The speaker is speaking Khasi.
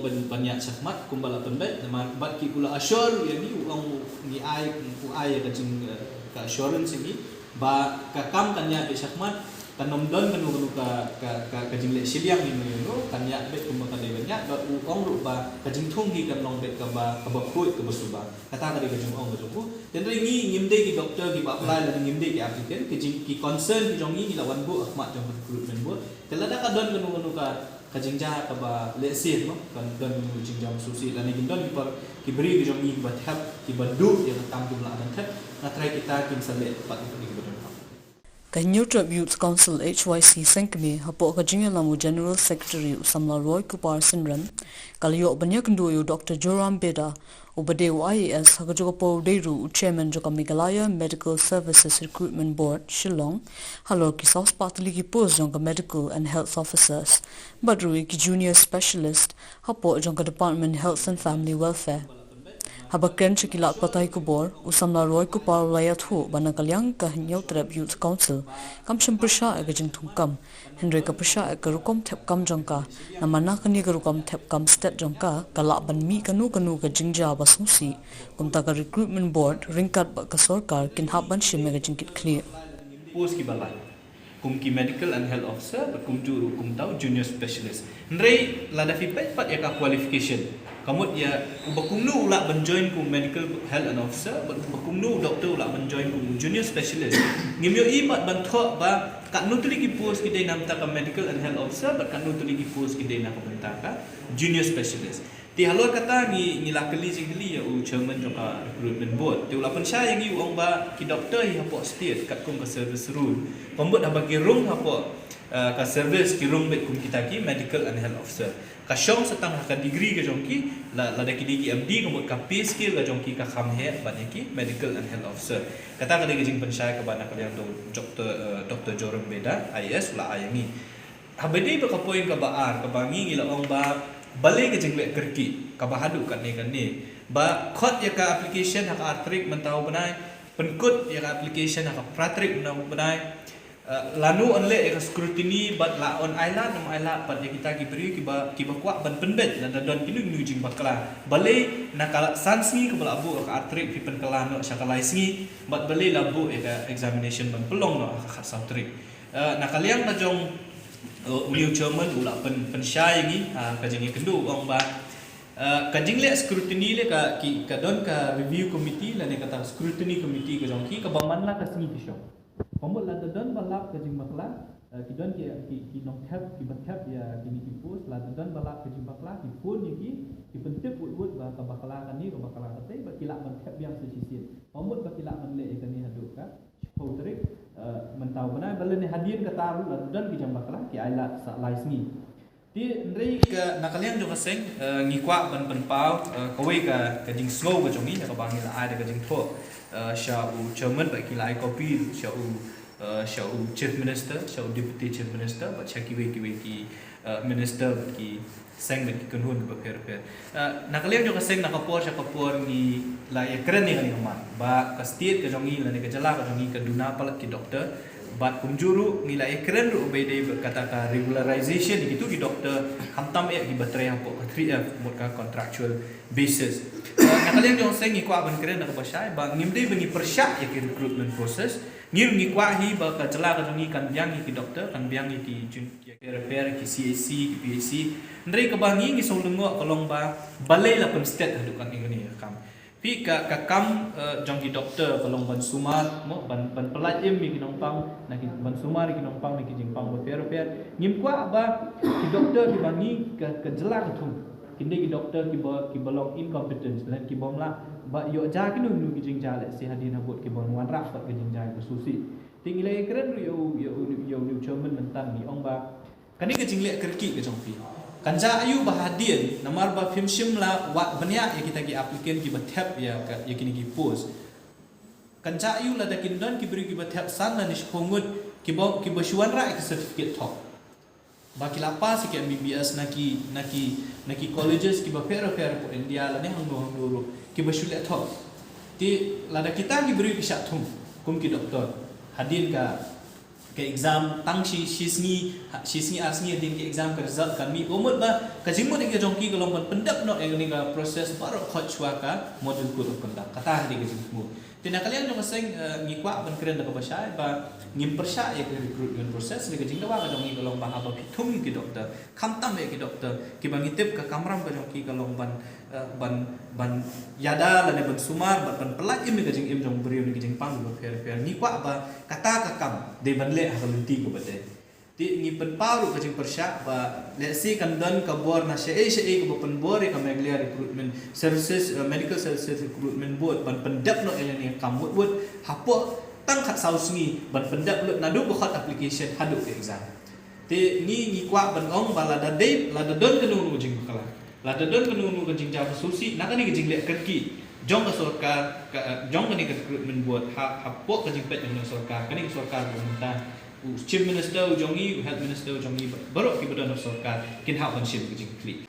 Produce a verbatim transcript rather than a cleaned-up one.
ban ban ïaid shakhmat kumba la pynbeit, namar bad ki u la assure ïa ngi, u ong ngi ai, u ai ka jing, eh, ka assurance ïa ngi ba ka kam kan ïaid beit shakhmat, kan ym don kano kano ka, ka, ka, ka jingleh shiliang ïa no ïa no, kan ïaid beit kumba ka dei ban ïaid, bad u ong ruh ba ka jingthung hi kan long beit kaba, kaba khuid kaba suba. Kata ka dei ka jingong ka jong u. Hynrei ngi ngim dei ki doctor kiba apply lane ngim dei ki applicant, ki jing, ki concern ki jong ngi ngi la wan buh ha khmat jong ka recruitment board. Te lada ka don kano kano ka ka jingjia kaba lehse mo, kan don kano jingjia sngewsih lane kin don ki por ki briew ki jong ngi kiba thep, kiba duh ïa ka kam kim lah ban thep, nga trai kita kin sa leh pat ïa kane kaba donkam. Ka Hynñiewtrep Youth Council H Y C Sengkmie hapoh ka jingïalam u General Secretary u Samla Roy Kupar Synrem, ka la ïoh ban ïakynduh ïa u Doctor Joram Beda, uba dei u I A S ha kajuh ka por u dei ruh u Chairman jong ka Meghalaya Medical Services Recruitment Board, Shillong, halor ki saw spah tylli ki post jong ka Medical and Health Officers bad ruh ïa ki Junior Specialist hapoh jong ka Department Health and Family Welfare. Haba kren sha ki lad pathai khubor, u Samla Roy Kupar u la ïathuh ba na ka liang ka Hynñiewtrep Youth Council kam shym pyrshah ïa ka jingthung kam, hynrei ka pyrshah ïa ka rukom thep kam jong ka. Namar na kane ka rukom thep kam stet jong ka, ka lah ban mih kano kano ka jingjia ba sngewsih. Kumta ka Recruitment Board ryngkat bad ka sorkar kin hap ban shim ïa ka jingkitkhlieh. Post kiba lai kum ki Medical and Health Officer bad kumjuh ruh kumta u Junior Specialist. Hynrei lada phi peit pat ïa ka qualification, ka mut ïa uba kumno u lah ban join kum Medical Health and Officer bad uba kumno u doctor u lah ban join kum Junior Specialist. Ngim ïohi pat ban thoh ba katno tylli ki post ki dei na bynta ka Medical and Health Officer bad katno tylli ki post ki dei na ka bynta ka Junior Specialist. Te halor kata ngi, ngi la kylli jingkylli ïa u Chairman jong ka Recruitment Board. Te u la pynshai ïa ngi, u ong ba ki doctor hi hapoh state katkum ka service rule, ka mut haba ki rung hapoh, eh, ka service ki rung beit kum kita ki Medical and Health Officer. Ka shong sa tang ha ka degree ka jong ki, la, lada ki dei ki M D, ka mut ka pay scale ka jong ki ka kham heh ban ïa ki Medical and Health Officer. Kata ka dei ka jingpynshai kaba na ka liang u Doctor, eh, Doctor Joram Beda, I A S, u la ai ïa ngi. Haba dei ba ka point kaba ar, kaba ngi, ngi la ong ba balei ka jingleh kyrkieh kaba haduh katne katne, ba khot ïa ka application ha ka ar tarik mynta u bnai, pynkut ïa ka application ha ka phra tarik mynta u bnai. Eh, lano yn leh ïa ka scrutiny bad la yn ailad ne ym ailad pat ïa kita ki briew kiba, kiba kwah ban pynbeit lada don kino kino jingbakla. Balei na ka san sngi kaba la buh ha ka ar tarik phi pynkylla noh sha ka lai sngi, bad balei la buh ïa ka examination ban pynlong noh ha ka khatsaw tarik. Eh, na ka liang ka jong, eh, u new chairman u la pyn, pynshai ïa ngi, ah, ka jingïakynduh, u ong ba, eh, ka jingleh scrutiny leh ka, ki, ka don ka review committee lane kata scrutiny committee ka jong ki kaba man la ka sngi ki shong. Ka mut lada don ba lap ka jingbakla, eh, ki don ki, ki, ki nongthep, kiba thep ïa kine ki post, lada don ba lap ka jingbakla, ki phone ïa ki, ki pyntip wut wut ba ka bakla kane, ka bakla katei, ba ki lah ban thep biang sa shisien. Ka mut ba ki lah ban leh ïa kane haduh ka shiphew tarik, eh, mynta u bnai, ba lane hadien kata ruh lada don ki jingbakla, ki ailad sa lai sngi. Te hynrei ka na ka liang jong ka seng, eh, ngi kwah ban pynpaw, eh, kawei ka, ka jingsngew ka jong ngi, kaba ngi la ai da ka jingthoh, eh, sha u chairman bad ki la ai copy sha u, eh, sha u Chief Minister, sha u Deputy Chief Minister, bad sha kiwei kiwei ki, eh, minister bad ki seng bad ki kynhun kiba pher pher. Eh, na ka liang jong ka seng na ka por sha ka por ngi la ïakren ïa kane ka mat ba ka state ka jong ngi lane ka jylla ka jong ngi ka duna palat ki doctor. Bad kumjuh ruh ngi la ïakren ruh ba dei ba kata ka regularization ïa kitu ki doctor khamtam eh kiba trei hapoh ka three F mut ka contractual basis. Eh, na ka liang jong ka seng ngi kwah ban kren da kaba shai ba ngim dei ba ngi pyrshah ïa ki recruitment process. Ngi ruh ngi kwah hi ba ka jylla ka jong ngi kan biang ïa ki doctor, kan biang ïa ki jun, ki pher pher, ki C H C, ki P H C. Hynrei kaba ngi ngi sngewlem lyngngoh ka long ba balei la pynstet haduh katne kane ka kam. Phi ka, ka kam, eh, jong ki doctor ka long ban sumar, mo, ban, ban pyllait im ïa ki nongpang, na ki, ban sumar ïa ki nongpang na ki jingpang bapher bapher. Ngim kwah ba ki doctor kiba ngi ka, ka jylla ka thung kin dei ki doctor kiba, kiba long incompetent, lane kibym lah ban ïoh jia kino kino ki jingjia lehse hadien habud kibym wanrah pat ka jingjia kaba sngewsih. Te ngi la ïakren ruh ïa u, ïa u, ïa u new chairman mynta ngi ong ba kane ka jingleh kyrkieh ka jong phi kan jia aiu ba hadien, namar ba phim shym la wad bniah ïa kita ki applicant kiba thep ïa ka, ïa kine ki post. Kan jia aiu lada kin don ki briew kiba thep san lane shiphew ngut kiba, kiba shu wanrah ïa ki certificate thok ba ki la pass ïa ki M B B S na ki, na ki, na ki colleges kiba pher pher hapoh India lane hangno hangno ruh kiba shu leh thok. Te lada kita ki briew ki shah thung kum ki doctor hadien ka ka exam tang shi shi sngi, shi sngi ar sngi hadien ka exam ka result kan mih. Ka mut ba ka jingmut ka jong ki ka long ban pyndep noh ïa kane ka process baroh khoit shuwa ka module code of conduct. Kata ka dei ka jingmut. Te na ka liang jong ka seng, eh, ngi kwah ban kren da kaba shai ba ngim pyrshah ïa ka recruitment process. Ka jingdawa ka jong ngi ka long ba haba phi thung ki doctor, khamtam ïa ki doctor kiba ngi tip ka kamram ka jong ki ka long ban, eh, ban, ban ïada lane ban sumar, ban, ban pyllait im ïa ka jingim jong u briew na ki jingpang kiba pher pher. Ngi kwah ba kata ka kam dei ban leh ha ka lynti kaba dei. Te ngi pynpaw ruh ka jingpyrshah ba lehse kan don ka bor na shaei shaei kaba pynbor ïa ka Meghalaya Recruitment Services, eh, Medical Services Recruitment Board ban pyndep noh ïa kane ka kam wut wut hapoh tang khatsaw sngi, ban pyndep lut naduh ba khot application haduh ka exam. Te ngi, ngi kwah ban ong ba lada dei, lada don kano kano ka jingbakla, lada don kano kano ka jingjia ba sngewsih na kane ka jingleh kyrkieh jong ka sorkar, ka, eh, jong kane ka Recruitment Board ha, hapoh ka jingpeit jong ka sorkar, kane ka sorkar ba mynta, u Chief Minister u jong ngi, u Health Minister u jong ngi, baroh kiba don ha sorkar kin hap ban shim ka jingkylli.